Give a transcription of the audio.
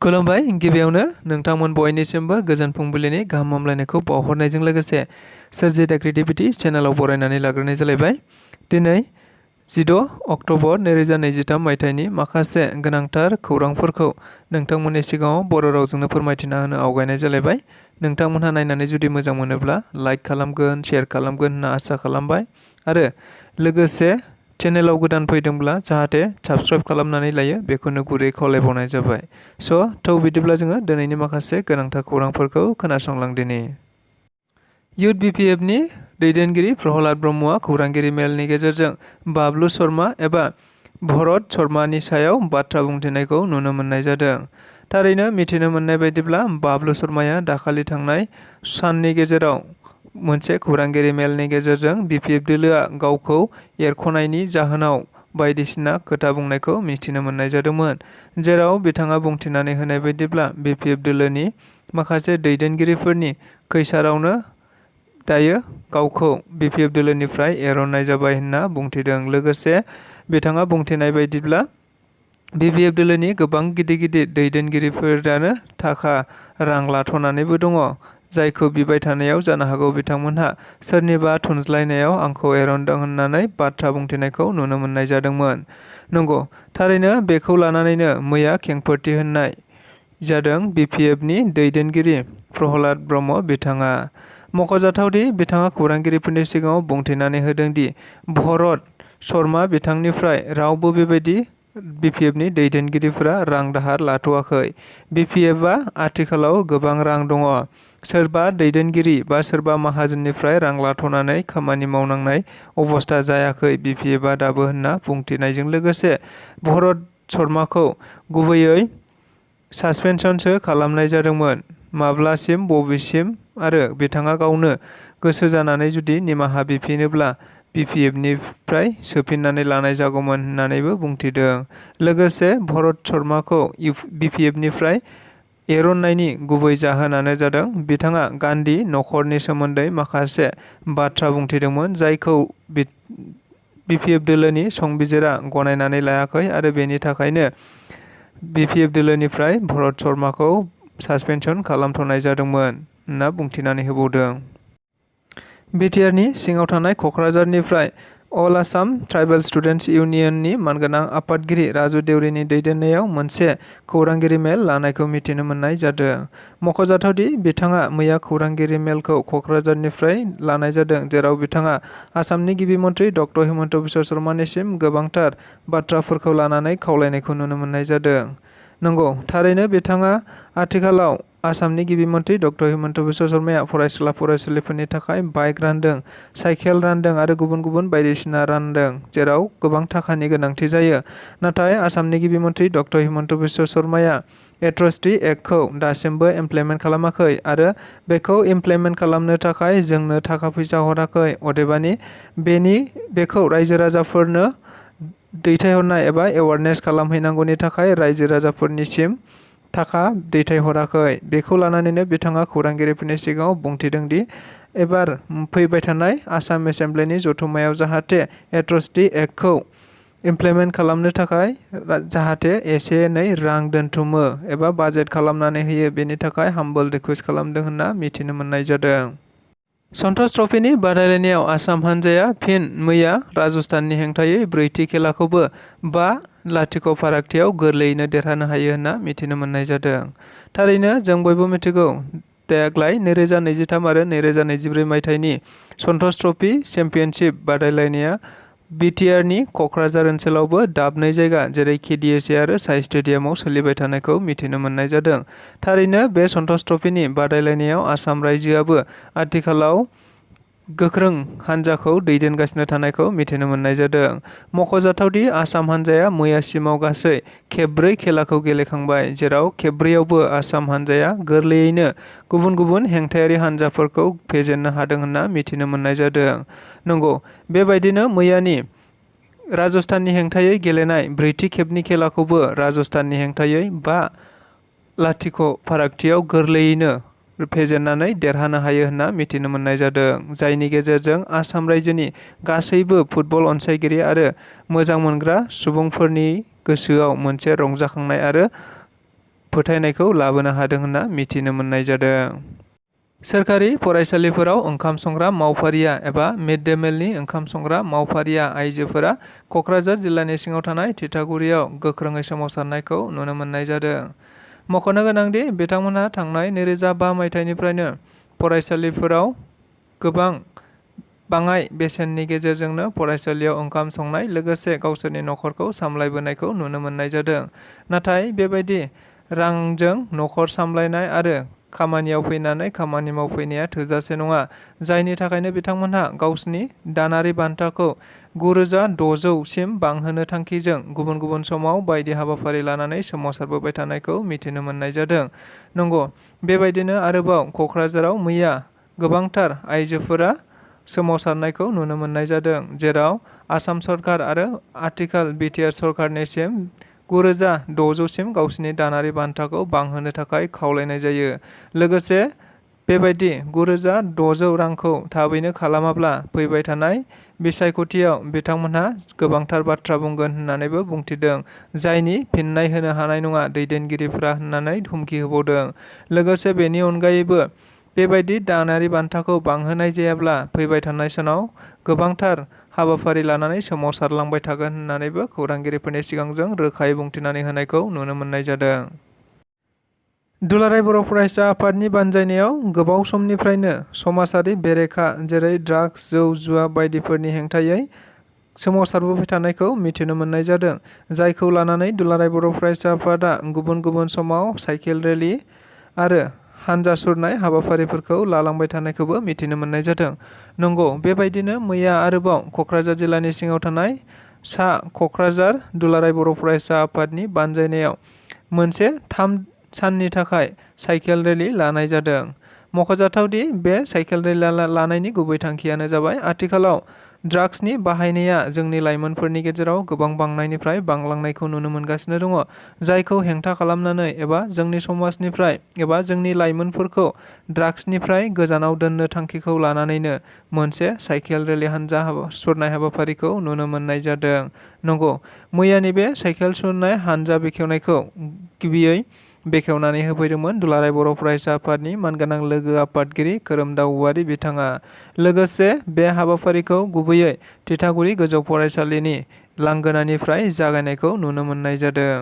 खुलुमबाय गिबियावनो नोंथांमोन बयनिसिमबो गोजोन फुंबिलिनि गाहाम हामलायनायखौ बावहरनायजों लोगोसे स्वरजिथecreativity चेनेलाव बरायनानै लाग्रोनाय जालायबाय। दिनै 16 अक्ट'बर 2023 मायथाइनि माखासे गोनांथार खौरांफोरखौ नोंथांमोननि सिगाङाव बर' रावजोंनो फोरमायथिना होनो आवगायनाय जालायबाय। नोंथांमोनहा नायनानै जुदि मोजां मोनोब्ला लाइक खालामगोन, शेयार खालामगोन होनना आसा खालामबाय आरो लोगोसे चेनेलाव गोदान फैदोंब्ला जाहाथे साबस्क्राइब खालामनानै लायो बेखौनो गुरै खावलायबावनाय जाबाय। थ' बिदिब्ला जोङो दिनैनि माखासे गोनांथार खौरांफोरखौ खोनासंलांदिनि। इउथ बिपिएफनि दैदेनगिरि प्रहलाद ब्रह्मआ खौरांगिरि मेलनि गेजेरजों बाबलु शर्मा एबा भरत शर्मानि सायाव बाथ्रा बुंथिनायखौ नुनो मोननाय जादों। थारैनो मिथिनो मोननाय बायदिब्ला बाबलु शर्माया दाखालि थांनाय साननि गेजेराव मोनसे खौरांगिरि मेलनि गेजेरजों बिपिएफ दोलोआ गावखौ एरख'नायनि जाहोनाव बायदिसिना खोथा बुंनायखौ मिथिनो मोननाय जादोंमोन, जेराव बिथाङा बुंथिनानै होनाय बायदिब्ला बिपिएफ दोलोनि माखासे दैदेनगिरिफोरनि खैसारावनो दायो गावखौ बिपिएफ दोलोनिफ्राय एर'नाय जाबाय होनना बुंथिदों। लोगोसे बिथाङा बुंथिनाय बायदिब्ला बिपिएफ दोलोनि गोबां गिदिर गिदिर दैदेनगिरिफोरानो थाखा रां लाथ'नानैबो दङ, जायखौ बिबाय थानायाव जानो हागौ बिथांमोनहा सोरनिबा थुनज्लायनायाव आंखौ एरनदों होननानै बाथ्रा बुंथिनायखौ नुनो मोननाय जादोंमोन। नंगौ, थारैनो बेखौ लानानैनो मैया खेंफोरथि होनाय जादों बिपिएफनि दैदेनगिरि प्रहलाद ब्रह्म बिथाङा। मख'जाथावदि बिथाङा खौरांगिरिफोरनि सिगाङाव बुंथिनानै होदों दि भरत शर्मा बिथांनिफ्राय रावबो बेबायदि बिपिएफनि दैदेनगिरिफोरा रां दाहार लाथ'वाखै। बिपिएफआ आथिखालाव गोबां रां दङ। सोरबा दैदेनगिरि बा सोरबा माहाजोननिफ्राय रां लाथ'नानै खामानि मावनांनाय अबस्था जायाखै बिपिएफआ दाबो होनना बुंथिनायजों लोगोसे भरत शर्माखौ गुबैयै सासपेनसनसो खालामनाय जादोंमोन। माब्लासिम बबेसिम आरो बिथाङा गावनो गोसो जानानै जुदि निमाहा बिफिनोब्ला बिपिएफनिफ्राय सोफिननानै लानाय जागौमोन होननानैबो बुंथिदों। लोगोसे भरत शर्माखौ बिपिएफनिफ्राय एर'ननायनि गुबै जाहोनानो जादों बिथाङा गान्धी नखरनि सोमोन्दै माखासे बाथ्रा बुंथिदोंमोन, जायखौ बिपिएफ दोलोनि संबिजिरा गनायनानै लायाखै आरो बेनि थाखायनो बिपिएफ दोलोनिफ्राय भरत शर्माखौ सासपेनसन खालामथ'नाय जादोंमोन होनना बुंथिनानै होबावदों। बिटिआरनि सिङाव थानाय क'क्राझारनिफ्राय अल आसाम ट्राइबेल स्टुडेन्टस इउनियननि मानगोनां आफादगिरि राजु देउरिनि दैदेननायाव मोनसे खौरांगिरि मेल लानायखौ मिथिनो मोननाय जादों। मख'जाथावदि बिथाङा मैया खौरांगिरि मेलखौ क'क्राझारनिफ्राय लानाय जादों, जेराव बिथाङा आसामनि गिबि मन्थ्रि डक्टर हिमन्त बिश्व शर्मानिसिम गोबांथार बाथ्राफोरखौ लानानै खावलायनायखौ नुनो मोननाय जादों। नंगौ, थारैनो बिथाङा आथिखालाव आसामनि गिबि मन्थ्रि डक्टर हिमन्त बिश्व शर्माया फरायसुला फरायसुलिफोरनि थाखाय बाइक रानदों, साइकेल रानदों आरो गुबुन गुबुन बायदिसिना रानदों, जेराव गोबां थाखानि गोनांथि जायो। नाथाय आसामनि गिबि मन्थ्रि डक्टर हिमन्त बिश्व शर्माया एट्रसिटि एक्टखौ दासिमबो इमप्लिमेन्ट खालामाखै आरो बेखौ इमप्लिमेन्ट खालामनो थाखाय जोंनो थाखा फैसा हराखै। अदेबानि बेखौ रायजो राजाफोरनो दैथायहरनाय एबा एवारनेस खालामहैनांगौनि थाखाय रायजो राजाफोरनिसिम थाखा दैथायहराखै। बेखौ लानानैनो बिथाङा खौरांगिरिफोरनि सिगाङाव बुंथिदों दि एबार फैबाय थानाय आसाम एसेमब्लिनि जथुम्मायाव जाहाथे एट्रसिटि एक्टखौ इमप्लिमेन्ट खालामनो थाखाय जाहाथे एसे एनै रां दोनथुमो एबा बाजेट खालामनानै होयो, बेनि थाखाय हाम्बल रिकुवेस्ट खालामदों होनना मिथिनो मोननाय जादों। सन्टोष ट्रफीनि बादायलायनायाव आसाम हानजाया फिन मैया राजस्थाननि हेंथायै ब्रैथि खेलाखौबो 5-0 फारागथियाव गोरलैयैनो देरहानो हायो होनना मिथिनो मोननाय जादों। थारैनो जों बयबो मिथिगौ, देग्लाय 2023 आरो 2024 मायथाइनि सन्टोष ट्रफी चेम्पियनशिप बादायलायनाया बिटिआरनि क'क्राझार ओनसोलावबो दाबनै जायगा जेरै केडिएसए आरो साइ स्टेडियामाव सोलिबाय थानायखौ मिथिनो मोननाय जादों। थारैनो बे सन्टोष ट्रफीनि बादायलायनायाव आसाम रायजोआबो आथिखालाव गोख्रों हानजाखौ दैदेनगासिनो थानायखौ मिथिनो मोननाय जादों। मख'जाथावदि आसाम हानजाया मैयासिमाव गासै खेबब्रै खेलाखौ गेलेखांबाय, जेराव खेबब्रैयावबो आसाम हानजाया गोरलैयैनो गुबुन गुबुन हेंथायारि हानजाफोरखौ फेजेननो हादों होनना मिथिनो मोननाय जादों। नंगौ, बेबायदिनो मैयानि राजस्थाननि हेंथायै गेलेनाय ब्रैथि खेबनि खेलाखौबो राजस्थाननि हेंथायै 5-0 फारागथियाव गोरलैयैनो फेजेननानै देरहानो हायो होनना मिथिनो मोननाय जादों, जायनि गेजेरजों आसाम रायजोनि गासैबो फुटबल अनसायगिरि आरो मोजां मोनग्रा सुबुंफोरनि गोसोआव मोनसे रंजाखांनाय आरो फोथायनायखौ लाबोनो हादों होनना मिथिनो मोननाय जादों। सोरखारि फरायसालिफोराव ओंखाम संग्रा मावफारिया एबा मिड डे मिलनि ओंखाम संग्रा मावफारिया आइजोफोरा क'क्राझार जिल्लानि सिङाव थानाय थिथागुरियाव गोख्रोङै सोमावसारनायखौ नुनो मोननाय जादों। मख'नो गोनांदि बिथांमोनहा थांनाय 2005 मायथाइनिफ्रायनो फरायसालिफोराव गोबां बाङाय बेसेननि गेजेरजोंनो फरायसालियाव ओंखाम संनाय लोगोसे गावसोरनि नखरखौ सामलायबोनायखौ नुनो मोननाय जादों। नाथाय बेबायदि रांजों नखर सामलायनाय आरो खामानियाव फैनानै खामानि मावफैनाया थोजासे नङा, जायनि थाखायनो बिथांमोनहा गावसिनि दानारि बान्थाखौ 9,600 सिम बांहोनो थांखिजों गुबुन गुबुन समाव बायदि हाबाफारि लानानै सोमावसारबोबाय थानायखौ मिथिनो मोननाय जादों। नंगौ, बेबायदिनो आरोबाव क'क्राझाराव मैया गोबांथार आइजोफोरा सोमावसारनायखौ नुनो मोननाय जादों, जेराव आसाम सरकार आरो आथिखाल बिटिआर सरकारनिसिम 9,600 सिम गावसिनि दानारि बान्थाखौ बांहोनो थाखाय खावलायनाय जायो। लोगोसे बेबायदि 9,600 रांखौ थाबैनो खालामाब्ला फैबाय थानाय बिसायख'थियाव बिथांमोनहा गोबांथार बाथ्रा बुंगोन होननानैबो बुंथिदों, जायनि फिननाय होनो हानाय नङा दैदेनगिरिफ्रा होननानै हुमखि होबावदों। लोगोसे बेनि अनगायैबो बेबायदि दानारि बान्थाखौ बांहोनाय जायाब्ला फैबाय थानाय सानाव गोबांथार हाबाफारि लानानै सोमावसारलांबाय थागोन होननानैबो खौरांगिरिफोरनि सिगांजों रोखायै बुंथिनानै होनायखौ नुनो मोननाय जादों। दुलाराय बर' फरायसा आफादनि बानजायनायाव गोबाव समनिफ्रायनो समाजारि बेरेखा जेरै ड्राग्स, जौ जुवा बायदिफोरनि हेंथायै सोमावसारबोबाय थानायखौ मिथिनो मोननाय जादों, जायखौ लानानै दुलाराय बर' फरायसा आफादा गुबुन गुबुन समाव साइकेल रेलि आरो हानजा सुरनाय हाबाफारिफोरखौ लालांबाय थानायखौबो मिथिनो मोननाय जादों। नंगौ, बेबायदिनो मैया आरोबाव क'क्राझार जिल्लानि सिङाव थानाय सा क'क्राझार दुलाराय बर' फरायसा आफादनि बानजायनायाव मोनसे 3 साननि थाखाय साइकेल रेलि लानाय जादों। मख'जाथावदि बे साइकेल रेलि लानायनि गुबै थांखियानो जाबाय आथिखालाव ड्राग्सनि बाहायनाया जोंनि लाइमोनफोरनि गेजेराव गोबां बांनायनिफ्राय बांलांनायखौ नुनो मोनगासिनो दङ, जायखौ हेंथा खालामनानै एबा जोंनि समाजनिफ्राय एबा जोंनि लाइमोनफोरखौ ड्राग्सनिफ्राय गोजानाव दोननो थांखिखौ लानानैनो मोनसे साइकेल रेलि हानजा सुरनाय हाबाफारिखौ नुनो मोननाय जादों। नंगौ, मैयानि बे साइकेल सुरनाय हानजा बेखेवनायखौ गिबियै बेखेवनानै होफैदोंमोन दुलाराय बर' फरायसा आफादनि मानगोनां लोगो आफादगिरि खोरोमदाव औवारी बिथाङा। लोगोसे बे हाबाफारिखौ गुबैयै थिथागुरि गोजौ फरायसालिनि लांगोनानिफ्राय जागायनायखौ नुनो मोननाय जादों।